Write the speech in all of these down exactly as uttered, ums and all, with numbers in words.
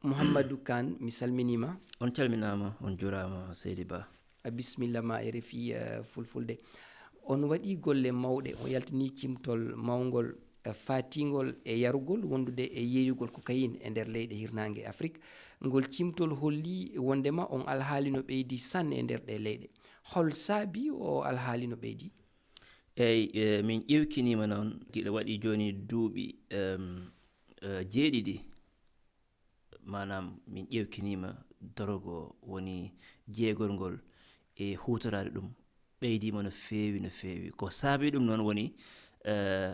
Mouhamadou Kane, mi salminiima. On calminaama, on juraama, Seydi Ba. A bismilla ma R F I, eh, Fulfulde. On waɗi golle mawɗe, on yaltini cimtol mawngol, eh, fatingol e yarugol wondude e yeeyugol cocaïne e nder leyɗe hirnaange Afrik. Ngol cimtol holli wondema on alhaali no ɓeydi sanne e nder ɗe leyɗe. Hol saabi o alhaali no ɓeydi? Eyi, eh, min ƴewkiniima noon gila waɗi jooni duuɓi, em, eh, jeeɗiɗi. Maanaam, min ƴewkiniima dorogo woni jeegol ngol e huutoraade ɗum ɓeydiima no feewi, no feewi. Ko saabi ɗum noon woni, eh,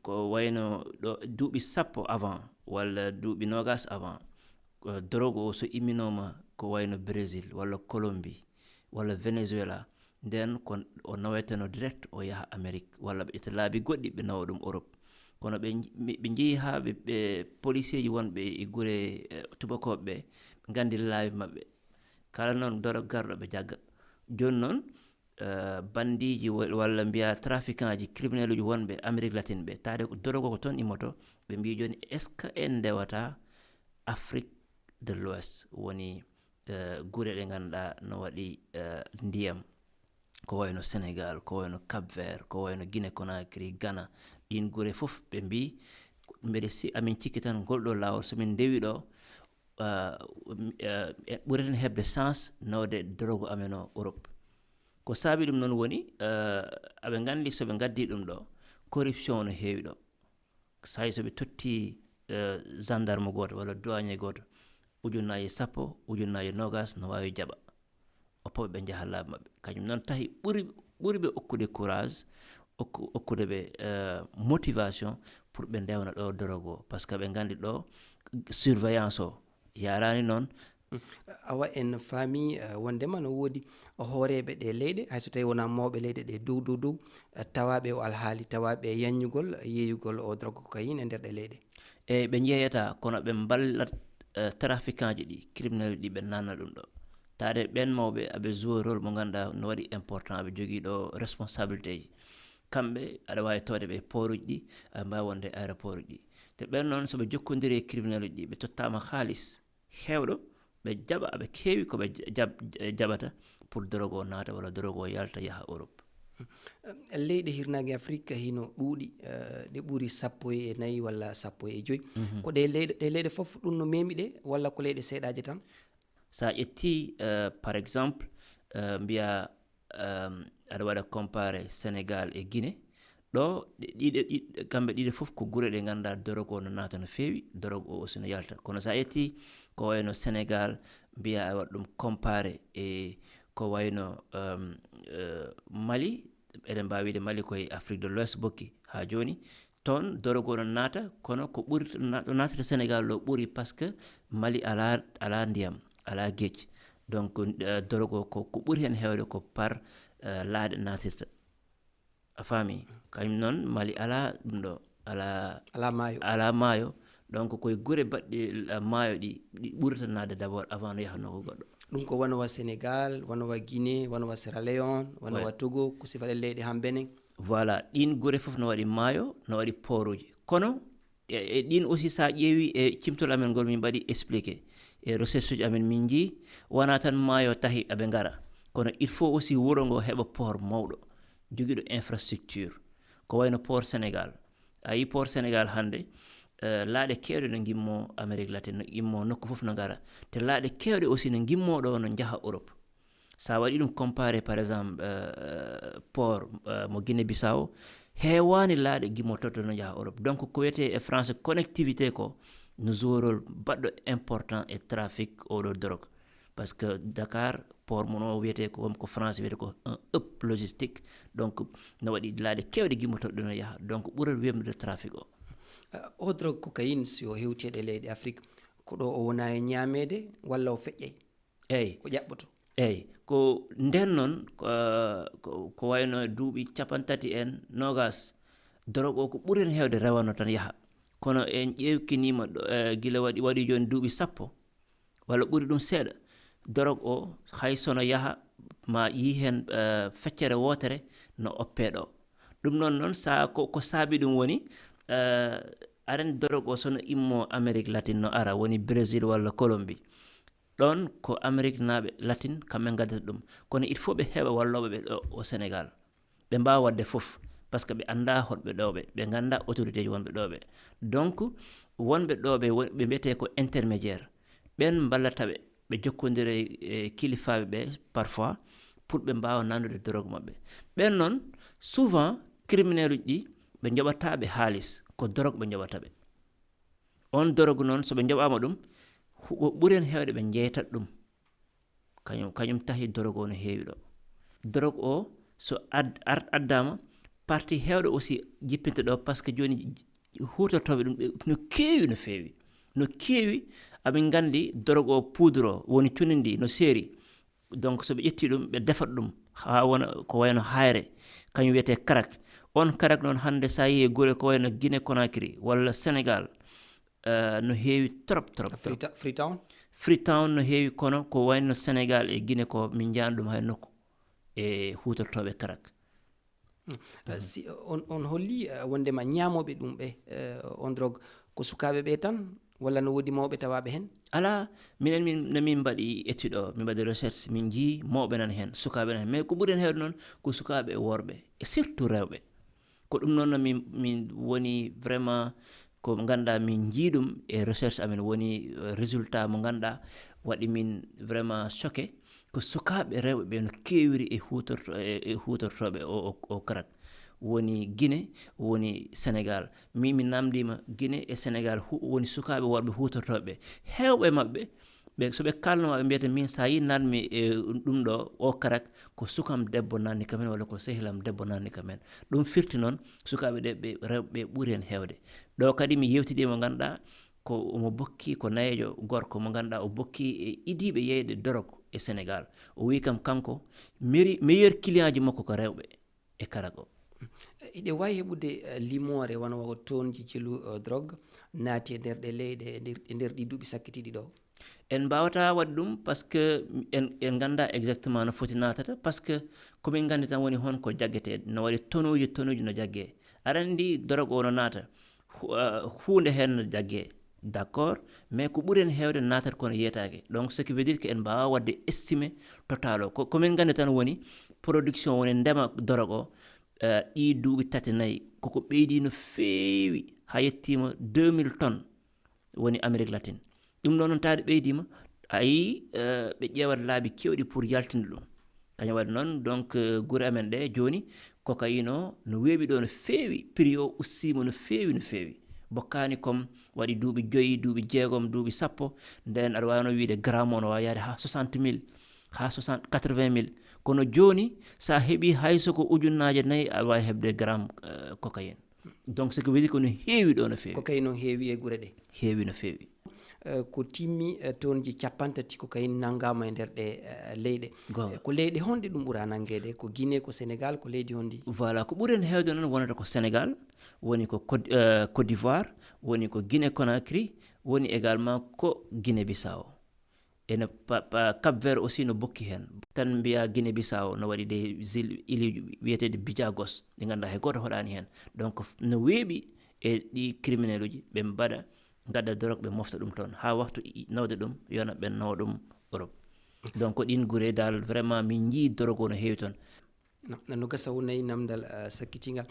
ko wayno ɗo duuɓi sappo avant, walla duuɓi noogaas avant, ko dorogo o so imminooma ko wayno Brésil, walla Colombie, walla Venezuela, nden ko o naweteno direct o yaha Amérique, walla ɓe ƴetta laabi goɗɗi ɓe nawa ɗum Europe. Kono ɓe nji-, ɓe, ɓe njehi haa ɓe, ɓe policeeji wonɓe e gure, eh, tubakooɓe ɓe, ɓe nganndi laabi maɓɓe. Kala noon doro garɗo ɓe jagga. Jooni noon, eh, bandiiji wa-, walla mbiya trafiquantji, criminel uji wonɓe Amérique latine ɓe, taade ko dorogo ko toon immoto, ɓe mbii jooni, est-ce que en ndewata Afrique de l'Ouest, woni, eh, gure ɗe ngannduɗaa no waɗi, eh, ndiyam, ko wayno Sénégal, ko wayno Cap Vert, ko wayno Guinée Conakry, Ghana, ɗiin gure fof ɓe mbii, mbeɗe si amin cikki tan ngol ɗo laawol, so min ndewi ɗo, eh, eh, ɓureten heɓde chance nawde dorogo amen o Europe. Ko saabi ɗum noon woni, eh, aɓe nganndi so ɓe ngaddi ɗum ɗo, corruption no heewi ɗo. Saay so ɓe totti, eh, gendarme gooto walla douanier gooto, ujunnaaji sappo, ujunnaaji noogaas no waawi jaɓa. O pop ɓe njaha laabi maɓɓe. Kañum noon tahi ɓuri, ɓuri ɓe okkude courage, okku-, okkude ɓe, eh, motivation pour ɓe ndewna ɗo dorogo. Parce que ɓe nganndi ɗo surveillance o yaraani noon. Awa en faami, eh, wondema no woodi hooreeɓe ɗe leyɗe, hay so tawi wonaa mawɓe leyɗe ɗe dow, dow, dow, eh, tawaaɓe o alhaali, tawaaɓe e yanñugol, yeeyugol o drogue cocaïne e nder ɗe leyɗe. Eyi, ɓe njeeyata, kono ɓe mballat, eh, trafiquantji ɗi, criminel ɗi, ɓe nanna ɗum ɗo. Taade ɓeen mawɓe aɓe jouer rôle mo ngannduɗaa no waɗi important, aɓe jogii ɗo responsabilitéji. Kamɓe, aɗa waawi tawde ɓe e port uji ɗi, aɓe mbaawi wonde e aéroport uji ɗi. Te ɓeen noon, so ɓe jokkondiri e criminel uji ɗi, ɓe tottaama haalis heewɗo, ɓe jaɓa, aɓe keewi ko ɓe jab-, jaɓata pour dorogo o naata walla dorogo o yalta yaha Europe. Leyɗe hirnaange Afrik hino ɗuuɗi, eh, ɗe ɓuri sappo e nayi walla sappo e joyi. Mhm. Ko ɗe leyɗe, ɗe leyɗe fof ɗum no memi ɗe walla ko leyɗe seeɗaaje tan? So a ƴettii, eh, par exemple, eh, mbiya, ehm, aɗa waɗa comparé Sénégal e Guinée, ɗo ɗe-, ɗiɗe, ɗi-, kamɓe ɗiɗe fof ko gure ɗe ngannduɗaa dorogo o no naata no feewi, dorogo o aussi no yalta. Kono so a ƴettii ko wayno Sénégal, mbiya a waɗa ɗum comparé e ko wayno, ehm, eh, Mali, eɗen mbaawi wiide Mali ko e Afrique de l'Ouest bokki haa jooni. Toon dorogo no naata, kono ko ɓuri na-, ɗo naatata Sénégal ɗo ɓuri, parce que Mali alaa, alaa ndiyam, alaa geej. Donc, eh, dorogo ko, ko ɓuri heen heewde ko par, eh, laaɗe naatirta. A faami? Kañum noon Mali alaa ɗum ɗo, alaa, alaa maayo. Alaa maayo. Donc, koye gure baɗɗe, eh, maayo ɗi, ɗi ɓurata naatde d'abord avant no yahanoo ko goɗɗo. Ɗum ko wano wa Sénégal, wano wa Guinée, wano wa Sierra Leone, wano Ouais. wa Togo, ko sifaɗe leyɗe han Benin. Voilà, ɗiin gure fof no waɗi maayo, no waɗi pooruuji. Kono e, e ɗiin aussi, so a ƴeewi e cimtol amen ngol min mbaɗi expliqué, e recherche uji amen min njii, wonaa tan maayo tahi aɓe ngara, kono il faut aussi wuro ngo heɓa port mawɗo, jogiiɗo infrastructure, ko wayno port Sénégal. A yii port Sénégal hannde, eh, laaɗe keewɗe no ngimmoo Amérique latine, no ngimmoo nokku fof no ngara. Te laaɗe keewɗe aussi no ngimmoo ɗo no njaha Europe. So a waɗi ɗum comparé, par exemple, eh, port, eh, mo Guinée Bissau, heewaani laaɗe gimmotooɗe no njaha Europe. Donc, ko wiyetee e français connectivité ko no jouer rôle baɗɗo important e trafic oɗo drogue. Parce que Dakar, port mum o wiyetee ko, ko français wiyetee ko un hub logistique. Donc, no waɗi laaɗe keewɗe gimmotooɗe no yaha. Donc, ɓural wemnude trafic o. Eh, o drogue cocaïne, si o hewti e ɗe leyɗe Afrique, ko ɗo o wona e ñaameede walla o feƴƴay? Eyi. Ko ƴaɓɓoto? Eyi. Ko ndeen noon, ko, ko, ko wayno duuɓi cappanɗe tati en noogaas, dorog o ko ɓuri heen heewde rewano tan yaha. Kono en ƴeewkiniima ɗo, eh, gila waɗi, waɗi jooni duuɓi sappo, walla ɓuri ɗum seeɗa, dorog o hay so no yaha, ma yii heen, eh, feccere wootere no oppee ɗo. Ɗum noon, noon, sa ko, ko saabi ɗum woni, eh, Aren dorog o sono immo Amérique latine no ara, woni Brésil walla Colombie. Ɗon ko Amérique naaɓe latine, kamɓe ngaddata ɗum. Kono il faut ɓe heɓa wallooɓe ɓe ɗo o Sénégal. Ɓe mbaawa waɗde fof, parce que ɓe annda holɓe ɗo ɓe, ɓe ngannda autorité ji wonɓe ɗo ɓe. Donc, wonɓe ɗo ɓe, won-, ɓe mbiyetee ko intermédiaire. Ɓen mballata ɓe, ɓe jokkondira e kilifaaɓe ɓe parfois, pour ɓe mbaawa nannude dorog maɓɓe. Ɓen noon, souvent, criminel uji ɗi, ɓe njoɓata ɓe haalis, ko dorog ɓe njoɓata ɓe. On dorog noon, so ɓe njoɓaama ɗum, hu-, ko ɓuri hen heewde ɓe njeytat ɗum. Kañum, kañum tahi dorog o no heewi ɗo. Dorog o, so ad-, ar-, addaama, parti heewɗo aussi jippinta ɗo, parce que jooni j-, huutortooɓe ɗum ɓe no keewi, no feewi. No keewi, amin nganndi dorog o poudre o, woni cunindi, no seeri. Donc, so ɓe ƴetti ɗum, ɓe defat ɗum, haa wona ko wayno hayre, kañum wiyetee karak. On karak noon, hannde, so a yehii gure ko wayno Guinée Conakry walla Sénégal, eh, no heewi trop, trop, trop. Freeta-, Freetown? Freetown no heewi, kono ko wayno Sénégal e Guinée ko, min njaani ɗum hay nokku e huutortooɓe karak. Hmm. Eh, si on, on holli, eh, wondema ñaamooɓe ɗum ɓe, eh, on drogue, ko sukaaɓe ɓe tan, walla no woodi mawɓe tawaaɓe hen? Alaa, minen min, no min mbaɗi étude o, min mbaɗi recherche, min njii mawɓe nan hen, sukaaɓe nan hen. Mais ko ɓuri hen heewde noon, ko sukaaɓe e worɓe, e surtout rewɓe. Ko ɗum noon no min, min woni vraiment ko ngannduɗaa min njii ɗum e recherche amen, woni, eh, résultat mo ngannduɗaa waɗi min vraiment choqué. Ko sukaaɓe rewɓe ɓe no keewiri e huutorto-, e, e huutortooɓe o, o, o karak. Woni Guinée, woni Sénégal. Min mi namndiima Guinée e Sénégal hu-, woni sukaaɓe worɓe huutortooɓe ɓe. Heewɓe maɓɓe, ɓe, so ɓe kaalnoo ma, ɓe mbiyata min, so a yii nanmi e ɗum ɗo, o karak, ko sukam debbo nanni kam hen, walla ko sehilam debbo nanni kam hen. Ɗum firti noon, sukaaɓe ɓe, ɓe rewɓe ɓe ɓuri hen heewde. Ɗo kadi mi yewtidii mo ngannduɗaa, ko omo bokki, ko nayeejo gorko mo ngannduɗaa o bokki e idiiɓe yeyde dorog e Sénégal. O wii kam kanko, meri-, meilleur client ji makko ko rewɓe e karak o. Eɗe waawi heɓude, eh, limoore wano wa toonji celu, eh, drogue naati e nder ɗe leyɗe, e nder, e nder ɗi duuɓi sakkitiiɗi ɗo? En mbaawata waɗde ɗum, parce que en, en nganndaa exactement no foti naatata, parce que ko min nganndi tan woni hon ko jaggetee, no waɗi tonuuji, tonuuji no jaggee. Aɗa anndi dorog o no naata, hu-, eh, huunde heen no jaggee, d'accord, mais ko ɓuri heen heewde naatata kono yeyetaake. Donc, ce qui veut dire que en mbaawaa waɗde estimé total o. Ko, ko min nganndi tan woni production, woni ndema dorog o, eh, ɗii duuɓi tati, nayi, koko ɓeydii no feewi, haa yettiima deux mille tonnes woni Amérique latine. Ɗum ɗo noon taade ɓeydiima, a yii, eh, ɓe ƴeewat laabi keewɗi pour yaltinde ɗum. Kañum waɗi noon, donc, eh, gure amen ɗe jooni, cocaïne o no weeɓi ɗo no feewi, prix o ustiima no feewi, no feewi. Bokkaani comme waɗi duuɓi joyi, duuɓi jeegom, duuɓi sappo, nden aɗa waawi no wiide gramme o no waawi yahde haa soixante mille, haa soixante, quatre-vingt mille. Kono jooni, so a heɓii hay so ko ujunnaaje nayi, aɗa waawi heɓde gramme, eh, cocaïne. Donc, ce qui veut dire ko no heewi ɗo no feewi. Cocaïne no heewi e gure ɗe? Heewi no feewi. Eh, ko timmi, eh, tonnes ji cappanɗe tati cocaïne nanngaama e nder ɗe, eh, leyɗe. Goonga. Eh, ko leyɗe honɗe ɗum ɓura nanngeede? Ko Guinée, ko Sénégal, ko leydi honndi? Voilà, ko ɓuri heen heewde noon wonata ko Sénégal, woni ko Côte, eh, Côte d'Ivoire, woni ko Guinée Conakry, woni également ko Guinée Bissau. Ene pa-, pa-, Cap Vert aussi no bokki heen. Tan mbiyaa Guinée Bissau no waɗi des îles, îles wiyeteeɗe Bijagos, ɗi ngannduɗaa hay gooto hoɗaani heen. Donc, f-, no weeɓi e ɗi criminel uji, ɓe mbaɗa, ngadda dorog, ɓe mofta ɗum toon. Haa waktu i-, nawde ɗum, yona ɓe nawa ɗum Europe. Donc, ko ɗiin gure dal, vraiment, min njii dorog o no heewi toon. No, no gasa wonay namdal, ah, sakkitingal.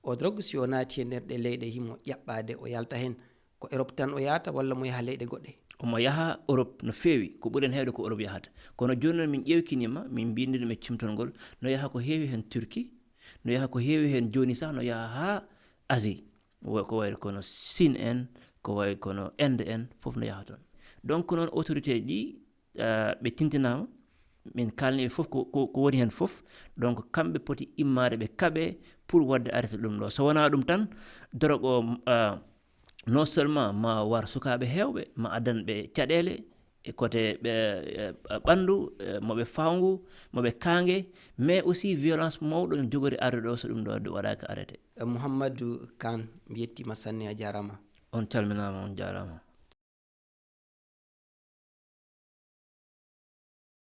O drogue, si o naati e nder ɗe leyɗe, himo ƴaɓɓaade, o yalta heen. Ko Europe tan o yahata walla mo yaha leyɗe goɗɗe? Omo yaha Europe no feewi, ko ɓuri heen heewde ko Europe yahata. Kono jooni noon min ƴeewkiniima, min mbindi ɗum e cimtol ngol, no yaha ko heewi heen Turquie, no yaha ko heewi heen jooni sah, no yaha haa Asie. Wo-, ko wayi kono Chine en, ko wayi kono Inde en, fof no yaha toon. Donc noon autorité ji ɗi, ah, ɓe tintinaama, min kaalni ɓe fof ko, ko, ko woni heen fof. Donc kamɓe poti immaade ɓe kaɓe pour waɗde arrêté ɗum ɗo. So wonaa ɗum tan, dorog o, ah, non seulement ma war sukaaɓe heewɓe, ma addan ɓe caɗeele e côté ɓe, eh, ɓanndu, eh, mo ɓe fawngu, mo ɓe kaange, mais aussi violence mawɗo no jogori arde ɗo so ɗum ɗo waɗaaka arrêté. Eh, Mouhamadou Kane, mi yettiima sanne, a jaaraama. On calminaama, on jaaraama.